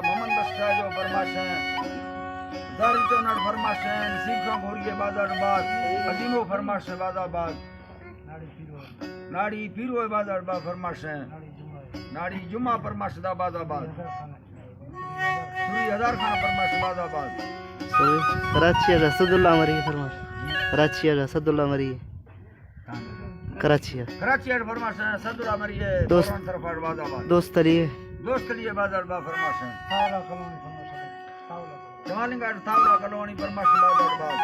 محمد بخش شاہ جو فرمائش ایں۔ زاری چونڑ فرمائش ایں۔ نصیب خان گھوری ءِ باز آباد۔ عظیمو فرمائش ایں، باز آباد۔ ناڑی پیرو ءِ باز آباد فرمائش ایں۔ ناڑی جمعہ فرمائش دا، باز آباد۔ سوری ہزار خان فرمائش، باز آباد۔ سوری کراچی ءَ اسد اللہ مری فرمائش۔ کراچی ءَ اسد اللہ مری۔ کراچی ءَ۔ کراچی ءَ فرمائش ایں، اسد اللہ مری ءِ دوست۔ طرف ءَ باز آباد۔ دوست علی۔ دوست علی ءِ باز آباد فرمائش ایں۔ جمالنگار تاولا کلونی فرمائش، باز آباد۔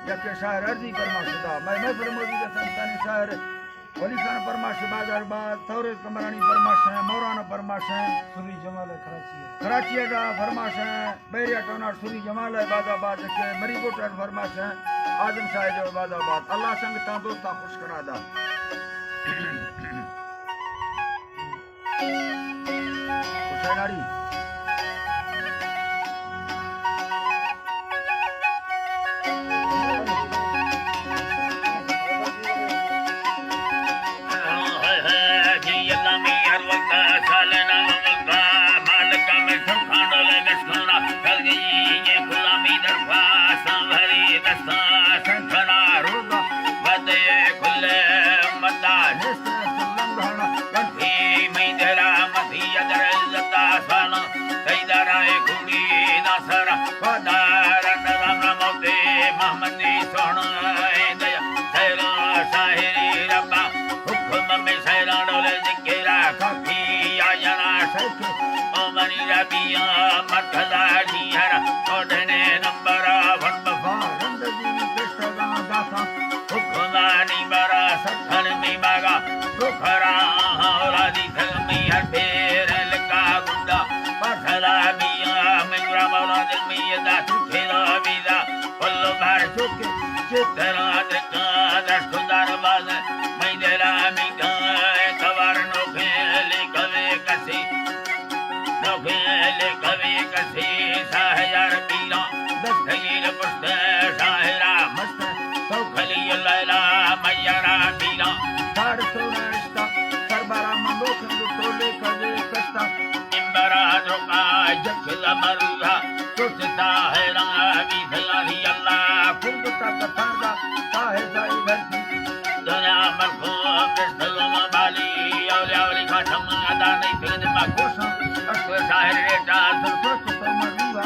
یکے شاعر عرضی فرمائش دا۔ مئے محفل موجود ایں سنگتانی شاعر ولی خان فرمائش، باز آباد۔ ثورے قمبرانی فرمائش ایں، مورانا فرمائش ایں۔ سوری جمال کراچی ءَ۔ کراچی ءَ فرمائش ایں۔ بحریہ ٹاؤن ءَ سوری جمال ءِ باز آباد، کہ مری گوٹ ءَ فرمائش ایں، اعظم شاہ جو باز آباد۔ اللہ سنگتاں دوستاں خوش قرار دا۔ حسین آڑی۔ سیدارائے کوڑی ناصر ودار نظام موتے محمدی سونا دیا سیرا شاعری ربا حکم میں سیرا ڈولے ذکرا کافی آجنا شیخ عمری ربیا مرتضی جیہر کوڈنے نمبر ون بفا رند دیوی کشتگاں داساں حکمانی برا ستھن می باگا دکھرا اولادی سلمی ہر پیر لکا گنڈا پسلا بیا مگرا مولا دل می دا تکھیرا بیدا پلو بھر چوکے چترا درکا دشت دار باز می دلا می گائے توار نوکے لکھوے کسی نوکے لکھوے کسی ساہ یار پیرا دستگیر پشت شاعرا مست تو خلی لیلا میارا پیرا دار سونا اشتا سربارا مندوکن ٹولے کدے کشتا امبرا درکا جکل مروا سوچتا حیران بی سیاری اللہ کل تک تھردا ساہ دائی دھرتی دنیا ملکو پرستلو مبالی اولی اولی خاتم ادا نہیں پھر دما کوشاں اکو شاعر ریٹا سر سوچ تو مروا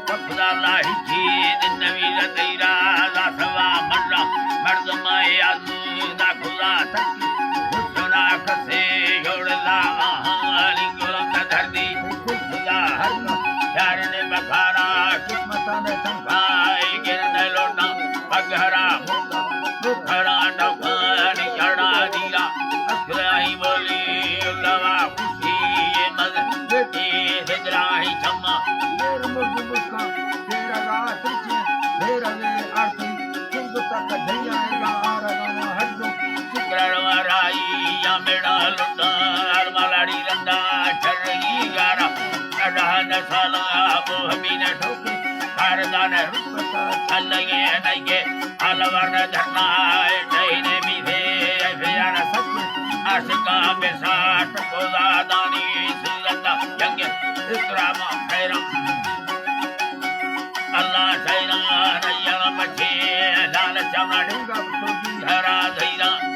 خدا اللہ ہی چیز نوی تیرا لا سوا مرا مردم آزمودا خدا تکی حسنا کسے جوڑ لا آہانی گرم دھردی خدا ہر پیار نے بکھارا قسمتاں نے تنخواہی گرنے لوٹا پگھرا مکھرا ڈوکانی جڑا دیرا اسرائی بولی لوا خوشی مز بیٹی ہجرائی چما دیر مرد مسکا تیرا رات چے دیر وے آرتی خود تک دھیا گا آرگا ہر دو چکرا روا رائی یا میڑا لٹا ارمالاڑی رندا چرئی گارا اڈہن سالا بو ہمین ٹھوکے کاردان رخصت الگے نئیگے الورن دھرنا ٹہینے میدے پیار سچ عاشقاں بساٹ کوزادانی سوزندا جنگ اکرام خیرم اللہ سیران ایان بچے لال چمڑا ڈنگا تو جی ہرا سیران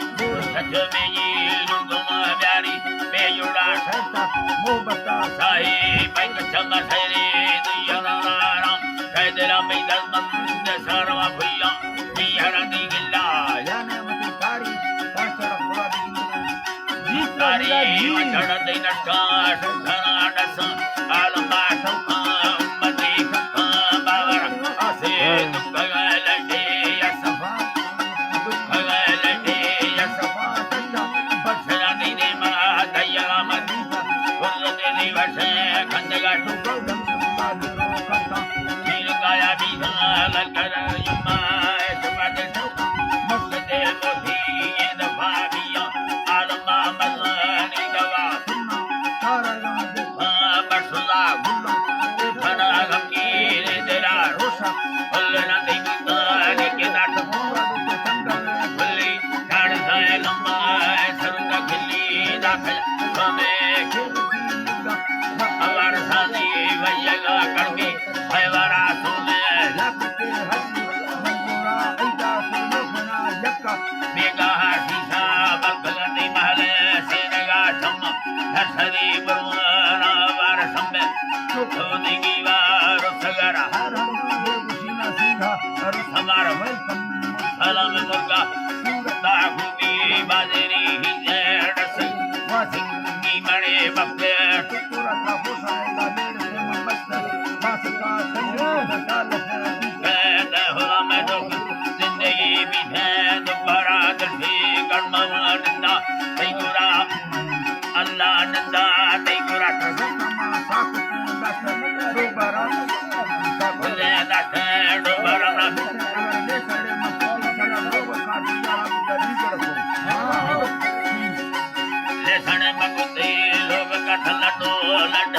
سچ میں جی گم بیاری بے جوڑا سرتا محبتا ساہی پنگ چم سیرے دیا نارا کہہ دلا میں دل مند ساروا بھیا جی ہرا دی گلا یا نعمت ساری پاسڑ خدا دی گلا جی ساری جی وچڑ دی نٹا سنسنا ڈس عالم باسو امتی کھا باور آسے دکھ گئے لٹے یا صفا دکھ گئے لٹے یا صفا تنگا بخشنا دینے ما دیا مدیسا کل دینے وشے کھندگا ٹوکو ڈھم سمتا دکھو کرتا شیر کایا بیسا بروانا وار سمبے، چوکھو دیگی وار سگرا۔ ہر ہم دوسرے گوشینا سیدھا، ہر سمار ویلکم۔ سلام مرگا، سورتا خوبی بازری ہی جیڑ سے۔ واسنگی مڑے بپے، ٹکورا کا پوسا ہے، لا میڑ سے مبت۔ واسکا سنگی ڈال سے۔ کہتے ہو میں دکھ زندگی بھی ہے، دوبارہ دل بھی گڑ موا نندا، تئی گورا اللہ نندا، تئی گورا۔ ساکو دست دوبارہ، ساکو دست دوبارہ۔ لیسن مگتی لوگ کٹھ لڈو لڈ۔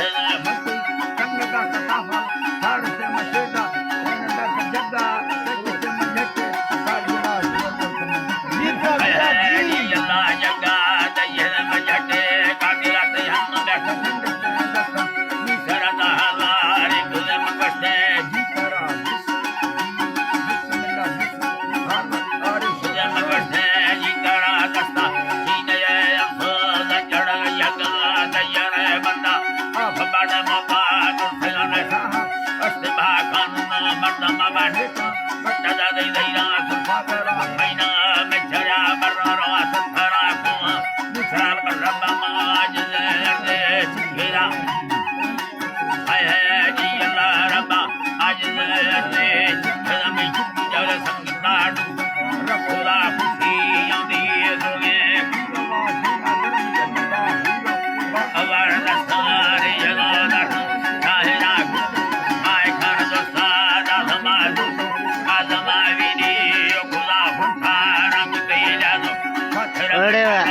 اڑے واہ۔